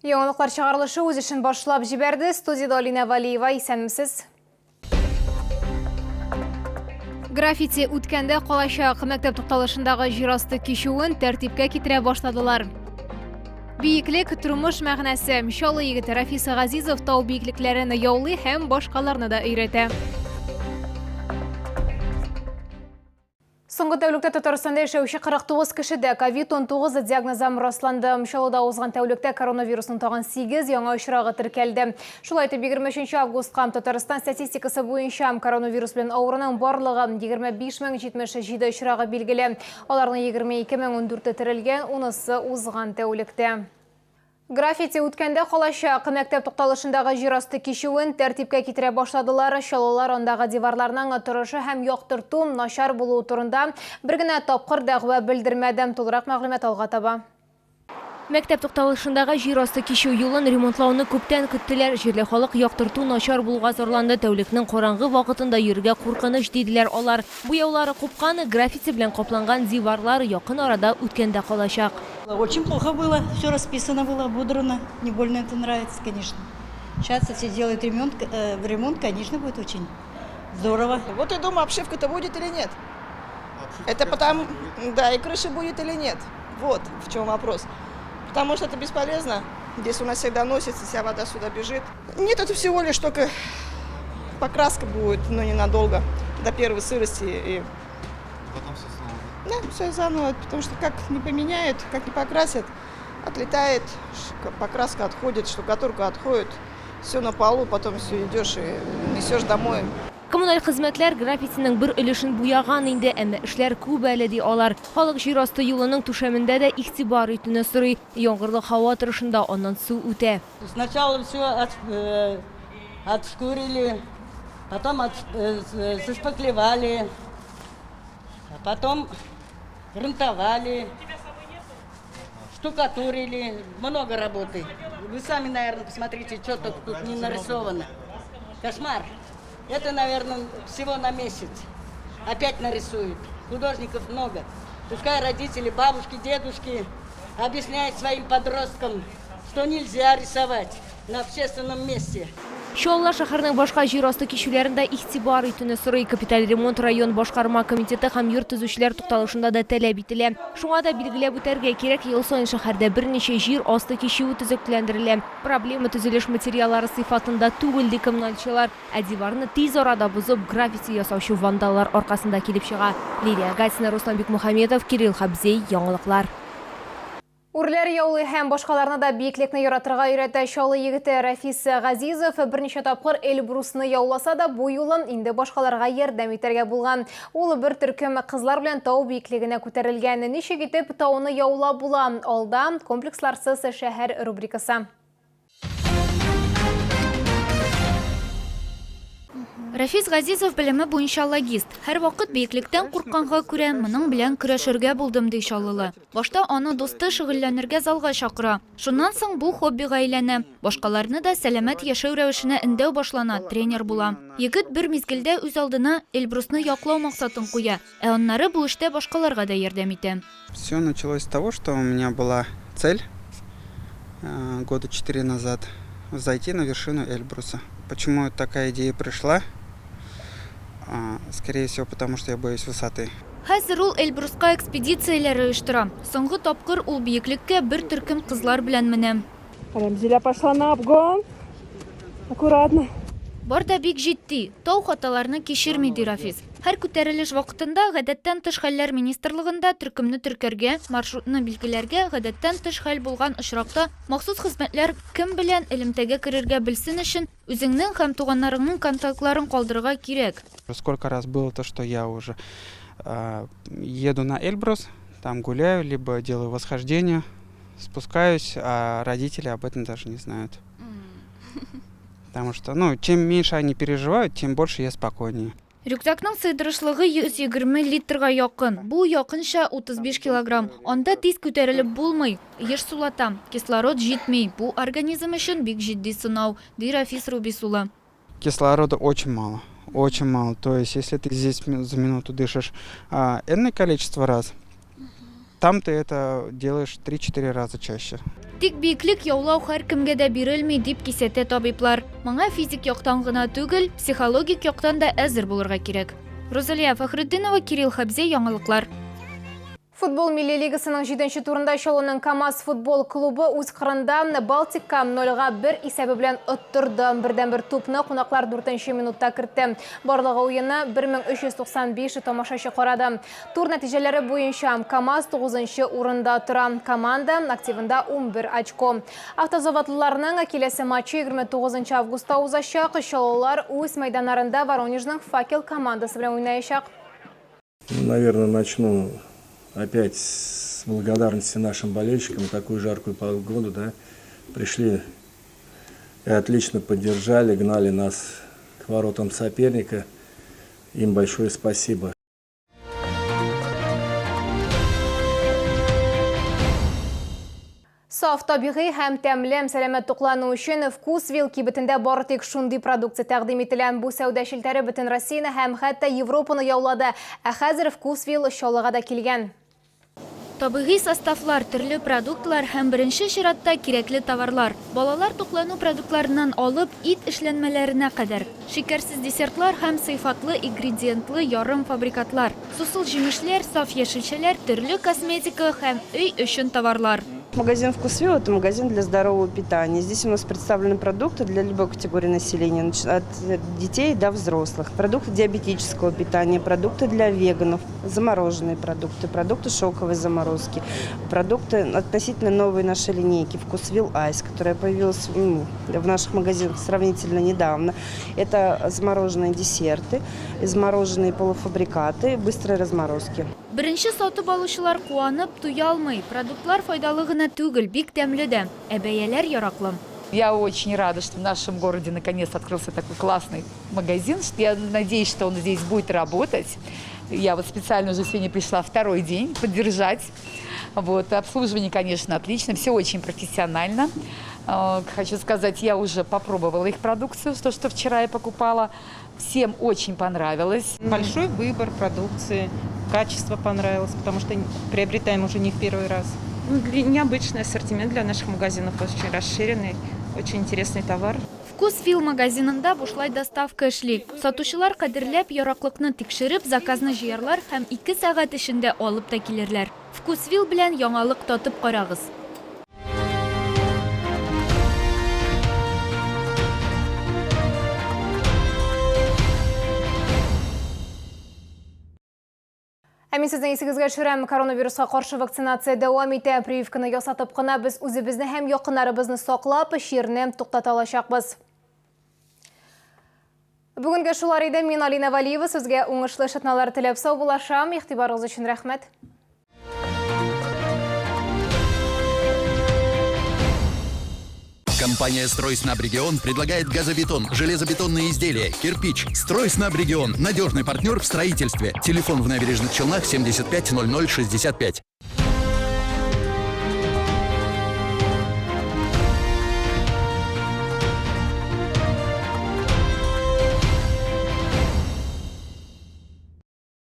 Яңалыклар чыгарылышы үз эшен башлап җибәрде. Студиядә Алинә Валиева, исәнмесез. Граффити үткәндә калачак. Мәктәп тукталышындагы җир асты кичүен тәртипкә китерә башладылар. Биеклек тормыш мәгънәсе. Чаллы егете Рафис Газизов тау биеклекләрен яулый һәм башкаларны да өйрәтә. Соңгы тәүлектә Татарстанда яшәүче 49 кешедә ковид-19 диагнозы расланды. Чаллыда узган тәүлектә коронавирусның тагын 8 яңа очрагы теркәлде. Шулай итеп, 23 августка Татарстан статистикасы буенча коронавирус белән авыруның барлыгы 25077 очрагы билгеле. Аларның 22014-е терелгән, унысы узган тәүлектә. Граффити үткәндә калачак. Мәктәп тукталышындагы җир асты кичүен тәртипкә китерә башладылар. Чаллылар андагы диварларның торышы һәм яктырту начар булуы турында бер генә тапкыр дәгъва белдермәде. Тулырак мәгълүмат алга таба. Мәктәп тукталышындагы җир асты кичү юлын ремонтлауны күптән көттеләр. Җирле халык яктырту начар булуга зарланды. Тәүлекнең караңгы вакытында йөрергә куркыныч, диделәр алар. Буяулары купкан, граффити белән капланган диварлар якын арада үткәндә калачак. Очень плохо было, все расписано было, ободрано. Не больно это нравится, конечно. Сейчас если сделают ремонт, ремонт, конечно, будет очень здорово. Вот я думаю, обшивка-то будет или нет. Это потому, да, и крыша будет или нет. Вот в чем вопрос. Потому что это бесполезно. Здесь у нас всегда носится, вся вода сюда бежит. Нет, это всего лишь только покраска будет, но ненадолго, до первой сырости. И потом все снова. Да, все заново, потому что как не поменяют, как не покрасят, отлетает, покраска отходит, штукатурка отходит, все на полу, потом все идешь и несешь домой. Коммуналь хезмәтләр граффитиның бер өлешен буяган инде, әмма эшләр күп әле, ди алар. Халык җир асты юлының түшәмендә дә игътибар итүне сорый. Яңгырлы һава торышында аннан су үтә. Сначала все отшкурили, потом зашпаклевали, потом грунтовали, штукатурили. Много работы. Вы сами, наверное, посмотрите, что тут не нарисовано. Кошмар. Это, наверное, всего на месяц. Опять нарисуют. Художников много. Пускай родители, бабушки, дедушки объясняют своим подросткам, что нельзя рисовать на общественном месте. Чаллы шәһәренең башка җир асты кичүләрен дә игътибар итүне сорый. Капиталь ремонт район башкарма комитеты һәм йорт төзүчеләр тукталышында да таләп ителә. Шуңа да билгеләп үтәргә кирәк, ел саен шәһәрдә берничә җир асты кичүе төзекләндерелә. Проблема төзелеш материаллары сыйфатында түгел, ди коммуналчылар. Ә диварны тиз арада бозып, граффити ясаучы вандаллар аркасында килеп чыга. Лилия Гатина, Руслан Бикмухаметов, Кирилл Хабзей, Яңалыклар. Үрләр яулый һәм башкаларны да биеклекне яратырга өйрәтә Чаллы егете Рафис Газизов. Берничә тапкыр Эльбрусны яуласа да, бу юлы инде башкаларга ярдәм итәргә булган. Ул бер төркем кызлар белән тау биеклегенә күтәрелгән. Ничек итеп тауны яулап була? Алда, Комплексларсыз шәһәр рубрикасы. Рафис Газизов белеме буенча логист. Һәрвакыт биеклектән куркканга күрә, моның белән көрәшергә булдым, ди чаллылы. Башта аны дусты шөгыльләнергә залга чакыра. Шуннан соң бу хоббига әйләнә. Башкаларны да сәламәт яшәү рәвешенә өндәү башлана, тренер була. Егет бер мизгелдә үз алдына Эльбрусны яклау максатын куя, ә аннары бу эштә башкаларга да ярдәм итә. Все началось с того, что у меня была цель года четыре назад зайти на вершину Эльбруса. Почему такая идея пришла? Скорее всего, потому что я боюсь высоты. Хәзер ул Эльбруска экспедицияләр оештыра. Соңгы тапкыр ул биеклеккә бер төркем кызлар белән менә. Рәмзилә пошла на обгон. Аккуратно. Бар да бик җитди, тау хаталарны кичерми, ди Рафис. Һәр күтәрелеш вакытында Гадәттән тыш хәлләр министрлыгында төркемне теркәргә, маршрутны билгеләргә, гадәттән тыш хәл булган очракта махсус хезмәтләр кем белән элемтәгә керергә белсен өчен үзеңнең һәм туганнарыңның контактларын калдырырга кирәк. Сколько раз было то, что я уже еду на Эльбрус, там гуляю, либо делаю восхождение, спускаюсь, а родители об этом даже не знают. Потому что, ну, чем меньше они переживают, тем больше я спокойнее. Рюкзакның сыйдырышлыгы 120 литрга якын. Бу якынча 35 килограмм. Анда тиз күтәрелеп булмый, еш сулата, кислород җитми. Бу организм өчен бик җитди сынау, ди Рафис Рубис улы. Кислорода очень мало, очень мало. То есть, если ты здесь за минуту дышишь энное количество раз, Там ты это делаешь 3-4 раза чаще. Тик биеклек яулау һәркемгә дә бирелми, дип кисәтә табиблар. Моңа физик яктан гына түгел, психологик яктан да әзер булырга кирәк. Рузалия Фәхретдинова, Кирилл Хәбзей, Яңалыклар. Футбол милли лигасының җиденче турында Чаллының КАМАЗ футбол клубы үз кырында Балтика 0-га 1 исәбе белән оттырды. Бердәнбер тупны кунаклар 4 минутта кертте. Барлыгы уенны 1395 тамашачы карады. Тур нәтиҗәләре буенча КАМАЗ 9 урында тора. Команда активында 11 очко. Автозаводлыларның киләсе матчы 29 августта узачак. Чаллылар үз мәйданнарында Воронежның Факел командасы белән уйнаячак. Наверное, начну опять с благодарности нашим болельщикам. Такую жаркую погоду, да, пришли и отлично поддержали, гнали нас к воротам соперника. Им большое спасибо. Саф, табигый һәм тәмле сәламәт туклану өчен Вкусвилл кибетендә бары тик шундый продукция тәкъдим ителә. Бу сәүдә челтәре бөтен Россияне һәм хәтта Европаны яулады. Ә хәзер Вкусвилл Чаллыга да килгән. Табигый составлар, төрле продуктлар һәм беренче чиратта кирәкле товарлар. Балалар туклану продуктларыннан алып, ит эшләнмәләренә кадәр. Шикәрсез десертлар һәм сыйфатлы ингредиентлы ярымфабрикатлар. Сусыл җимешләр, саф яшелчәләр, төрле косметика һәм өй өчен товарлар. Магазин «Вкусвилл» – это магазин для здорового питания. Здесь у нас представлены продукты для любой категории населения, от детей до взрослых. Продукты диабетического питания, продукты для веганов, замороженные продукты, продукты шоковой заморозки, продукты относительно новой нашей линейки «Вкусвилл Айс», которая появилась в наших магазинах сравнительно недавно. Это замороженные десерты, замороженные полуфабрикаты, быстрой разморозки. Беренче сатып алучылар куанып туя алмый. Продуктлар файдалы гына түгел, бик тәмле дә. Ә бәяләр яраклы. Я очень рада, что в нашем городе наконец открылся такой классный магазин. Я надеюсь, что он здесь будет работать. Я вот специально уже сегодня пришла второй день поддержать. Вот. Обслуживание, конечно, отлично, все очень профессионально. Хочу сказать, я уже попробовала их продукцию, то, что вчера я покупала. Всем очень понравилось. Большой выбор продукции, качество понравилось, потому что приобретаем уже не в первый раз. Ну, необычный ассортимент для наших магазинов, очень расширенный, очень интересный товар. Вкусвилл магазинында бушлай доставка эшли. Сатучылар кадерләп яраклыкны тикшереп, заказны җыярлар һәм 2 сәгать эчендә алып та килерләр. Вкусвилл белән яңалык татып карагыз. Ә мин сезнең исегезгә төшерәм, коронавируска каршы вакцинация дәвам итә. Прививканы ясатып кына без үзебезне һәм якыннарыбызны саклап, чирне туктата алачакбыз. Бүгенгә шулар иде. Мин Алина Валиева сезгә уңышлы эш атналары теләп саубуллашам. Игътибарыгыз өчен рәхмәт. Компания «Стройснабрегион» предлагает газобетон, железобетонные изделия, кирпич. «Стройснабрегион» – надежный партнер в строительстве. Телефон в Набережных Челнах 75 00 65.